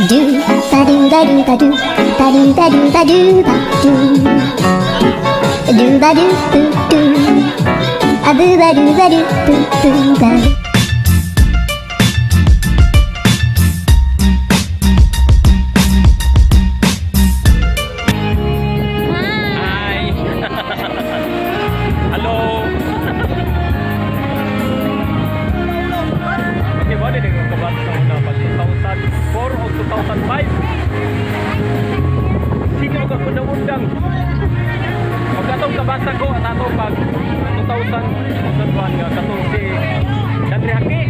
Do ba do ba do ba do ba do ba do ba do ba do do ba do do do a boo ba do ba do boo boo ba do. Hi! Hello! Okay, ba din ang kabat sa una pag 2004 o 2005? Sino ka undang-undang? Pag atong kabasa ko at atong pag 2000, 2001 nga katong si Dandre Haki.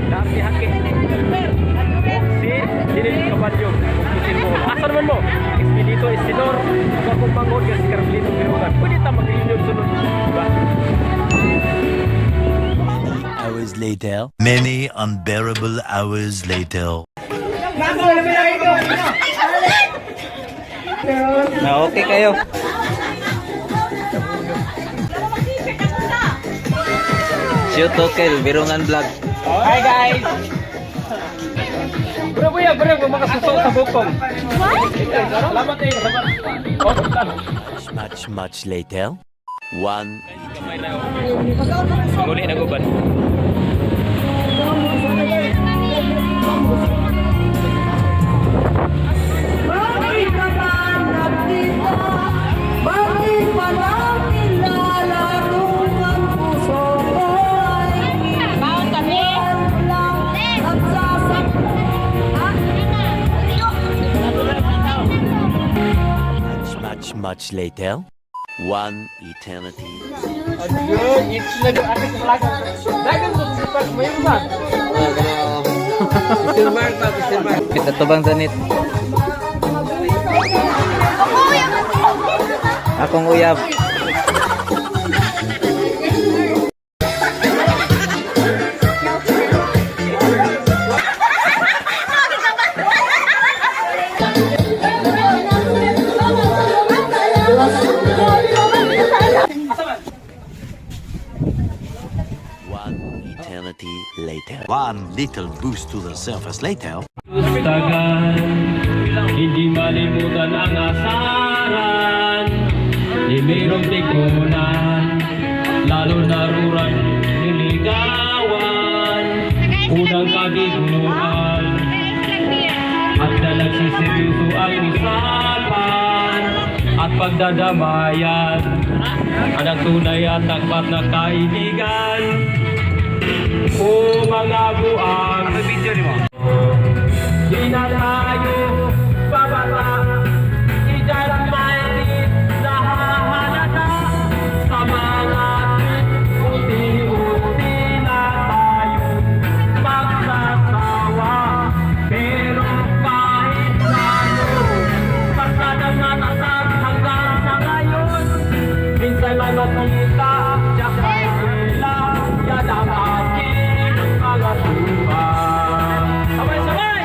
Dandre Haki. O si Dinin Caballo. O si Silbo. Asa naman mo? Expedito Isidor. Ug akong pangod nga si Carmelito Pirugan. Pwede ta mag-reunion sunod. Diba? Hours later. Many unbearable hours later. Na okay kayo. Shoot okay, Birungan Vlog. Hi guys! Bro, kuya, bro, makasuso sa bukong. Salamat eh, salamat. Oh, salamat. Much, much later. One Muli na guban. Bakit ka ba nagtita? Bakit walang kilala nung ang puso ko ay minsan lang nagsasak- much, much, much later. One eternity. Kita tubang sanit. Akong uyab. One eternity later. One little boost to the surface later. Tagal, hindi malimutan ang asaran. Di mayroong tikunan, lalo na rural niligawan. Unang kabiguan, at na nagsiseryoso ang usapan at pagdadamayan. Ang tunay at tapat na kaibigan. O mga buang. Di na tayo babata. Ijan mighty nahahalata sa mga unti-unti na tayo magsasawa. Pero kahit ano, basta matatag hanggang sa ngayon, minsan may makita, tsaka sila, yan ang aking mga tuwa. Sabay-sabay!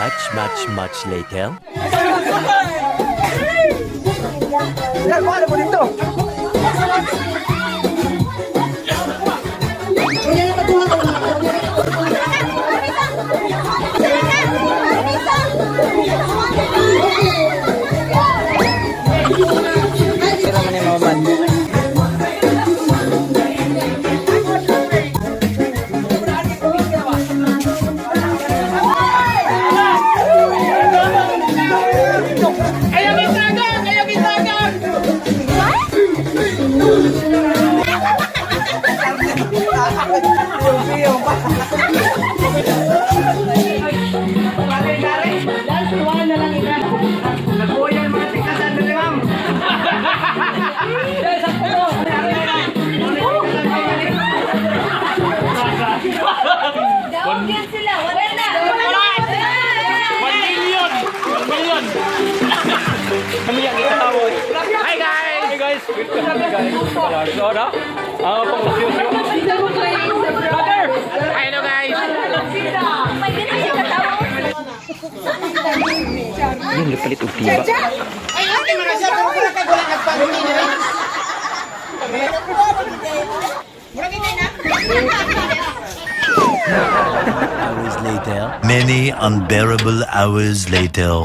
Much, much, much later. Sira man ni Maman. Dawag sila. Wala na. Wala na. 1 million! 1 million! Kami ang ikatawa. Hi guys! Hi guys! Welcome guys. So na? Ah, pang Brother! Hello guys! May ganun siya katawa. Yun, lipalit og tiba. Hours later. Many unbearable hours later.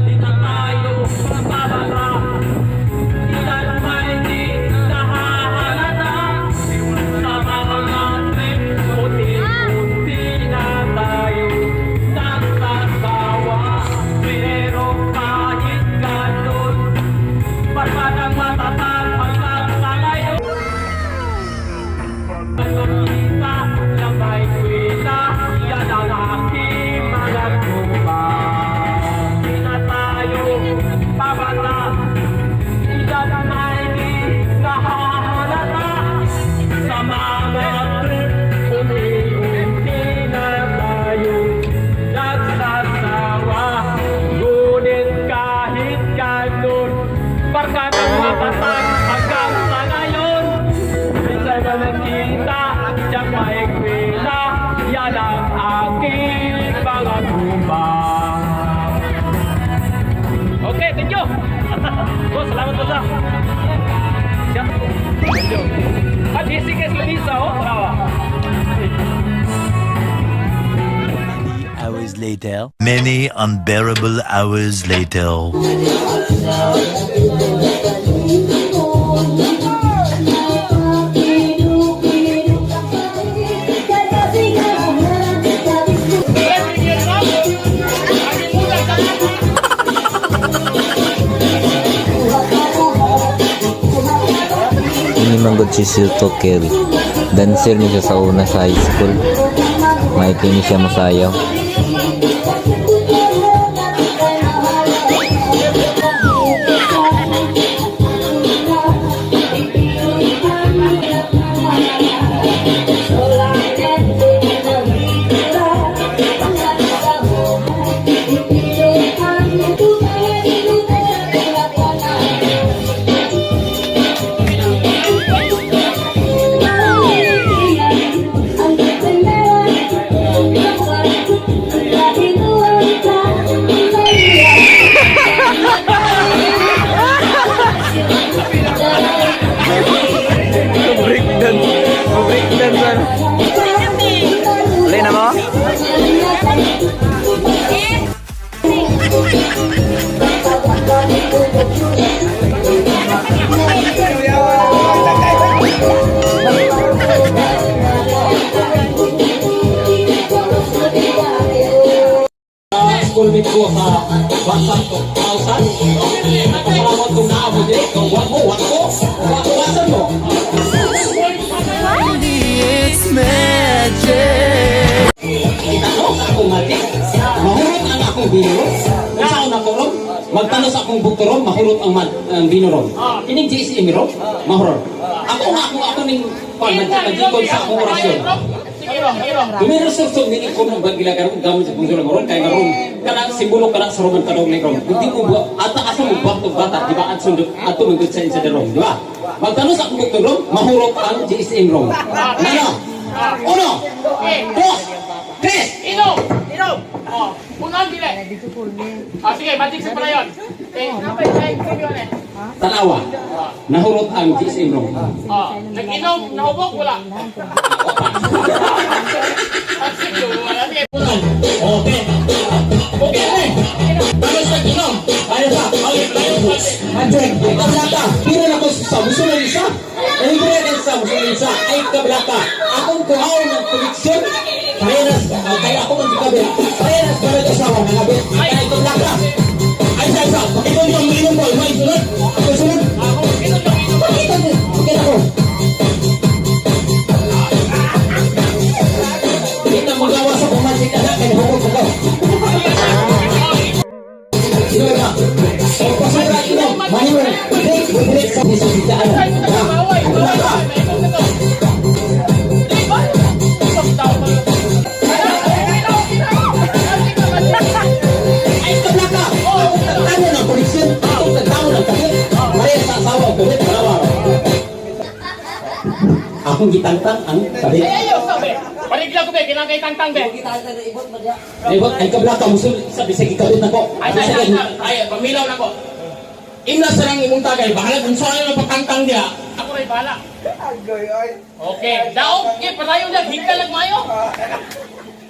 Di na tayo bababa. Ilan pa'y di nahahalata. Sa mga trip, unti-unti na tayo nagsasawa. Pero kahit ganun, barkadang matatag hanggang sa ngayon. Nakita na may kwela, yan ang aking mga tropa. Di na tayo pabata, edad na'y di nahahalata. Sa mga trip, unti-unti na tayo nagsasawa. Ngunit kahit ganun, barkadang matatag hanggang sa ngayon. Minsan na nakita, siyang may kwela, yan ang aking mga tropa. Okay, thank you. Boss, salamat po sa. Siya. Thank you. Ah, busy kay Lisa, oh. Bravo. Many hours later. Many unbearable hours later. Ini manggod si Sir Tokel. Dancer ni siya sa una sa high school. May kini siya masayaw. Breakdance. Breakdance. Uli na mo? Schoolmate ko sa WhatsApp ko, 1,000. Nagpasalamat kung naabot din. Kung wag mo, wag ko. Wag mo, mo. Kita ko sa akong magic. Mahurot ang akong binuron. Kung saan ako ron, magtanos akong buktoron, mahurot ang, ang binuron. Kining GSM ron, mahurot. Ako nga ako ako ning pan magkon sa akong orasyon. Dumiro sa sub nini ko nang bagila karon gamit sa bungso ron kay nga ron kana simbolo kana sa Roman Catholic ron. Kung di mo ba ata asa mo bakto bata di ba at sundot ato man gud sa insa ron, di ba? Magtanos akong buktoron ron, mahurot ang GSM ron. Ano? Uno, dos, tres. Inom! Inom! Oh, punan dili. Ah, sige, magic sa pala yun. Eh, napay, ay, sige yun eh. Tanawa. Nahurot ang GSM ron. Oh, nag-inom, nahubog, wala. Ah, sige, wala. Sige. Okay. Okay, eh. Tapos nag-inom. Kaya pa. Okay, tayo. 100. Kablaka. Pira na ko sa muso ng isa. Libre na sa muso ng isa. Ay, kablaka. Akong kuhaw ng koleksyon. Kaya na, kaya ako magkabit. Kaya na, kaya asawa, nangabit. Ay, kablaka. Ay, sa isa. Pakita niyo ang inom ko. May sunod. Ako sunod. Pakita niyo. Pakita ko. Kita magawa sa pumansik na kaya hukot ko. Sino ba? O pasura inom, mahiwal. Break, break sa bisa sitaan. Ay, baway, baway, may inom na to. Di ba? Isang tao pa. Ay, kablaka! Ano ng koneksyon? Atong tagtao ng kahit. Maria sa asawa, kahit dalawa. Akong gitangtang ang kabit. Ay, ayaw, sabi. Paligla ko be, kinang kay tangtang be. Ay, ay kablaka, musul sa bisag ikabit na ko. Ay, ay, ay, ay, ay, pamilaw na ko. Imna sa lang imong tagay, bahala kung saan ang pagtangtang niya. Ako rin bahala. Okay, daog, okay, padayon lang, higta lang mayo.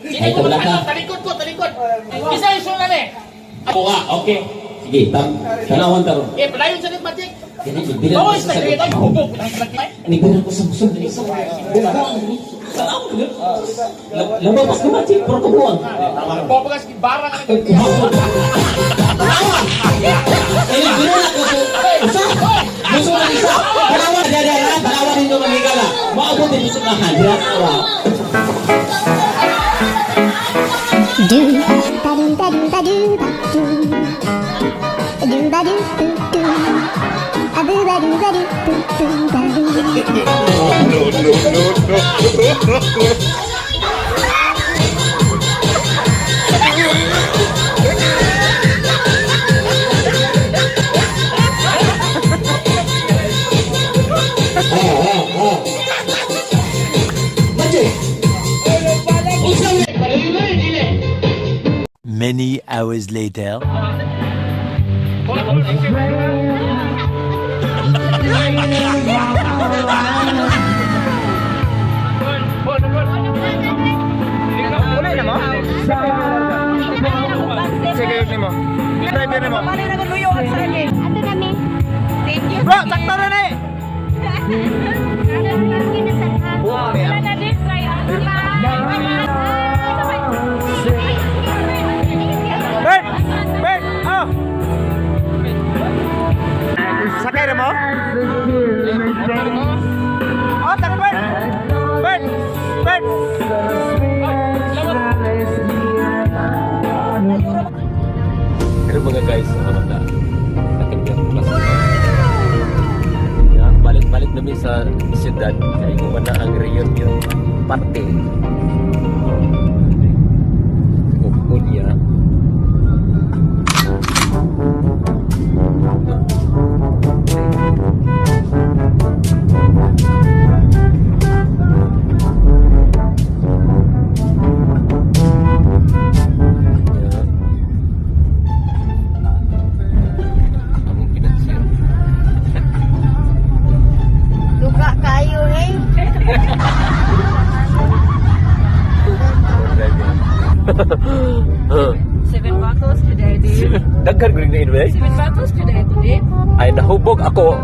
Hindi Ay, ko wala ka. Talikod ko, talikod. Isa yung sunan eh. Ako nga, okay. Sige, tam, tanawan ta ron. Okay, padayon sa magic. Kini, bilang Bawa ko sa sa talikod, ay, hubog. Ni ko sa busog dili sa buang. Tanawan ko. Labaw pas kumachi, pero kubuang. Bobagas, barang ka na. Tanawan! Ini bilang ako sa usa. Muso na isa. Tanawan, dada, dada, tanawan ninyo manghigala. Maabot din sa unahan. Dira, Do ba do ba do ba do ba do do ba do do do a do ba do ba do do do ba do. Magic! Unsa ni? Many hours later. Ato kami. Thank you. Bro, sakto na eh. Wala na din, try ang Bert! Bert! Oh! Sakay na mo? Oh, tak Bert! Bert! Bert! Pero mga guys, ano na, second year class. Ya, balik-balik namin sa siyudad kay kung na ang reunion party. Unya. Yeah. Among pinansir. Duga kayo eh. Seven bottles today, dude. Daghan ko rin na invite. Seven bottles today, today. Ay, nahubog ako.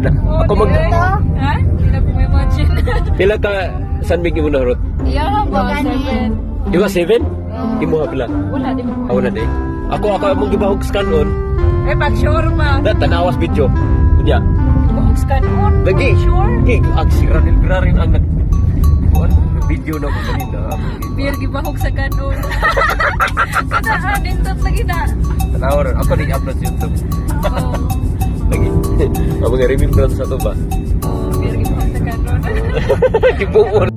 Na, ako mag... Ha? Hindi na ko may imagine. Pila ka San Miguel mo nahurot? Yeah, ba? Seven. Di ba seven? Imo ha pila? Wala, di ba? Ah, wala di. Ako, ako among gibahog sa kanon. Eh, pag sure ba? Da, tanawas video. Unya. Bahog sa kanon? Lagi. Sure? Gig, ang si Ranil Grarin ang nag... Kuan, video na ko kanina. Beer gibahog sa kanon. Kana, nindot lagi na. Tanawa ron. Ako ni upload sa YouTube. Oh, Lagi. Ang mga remembrance sa to ba? oh, beer gibahog sa kanon. Gibuon.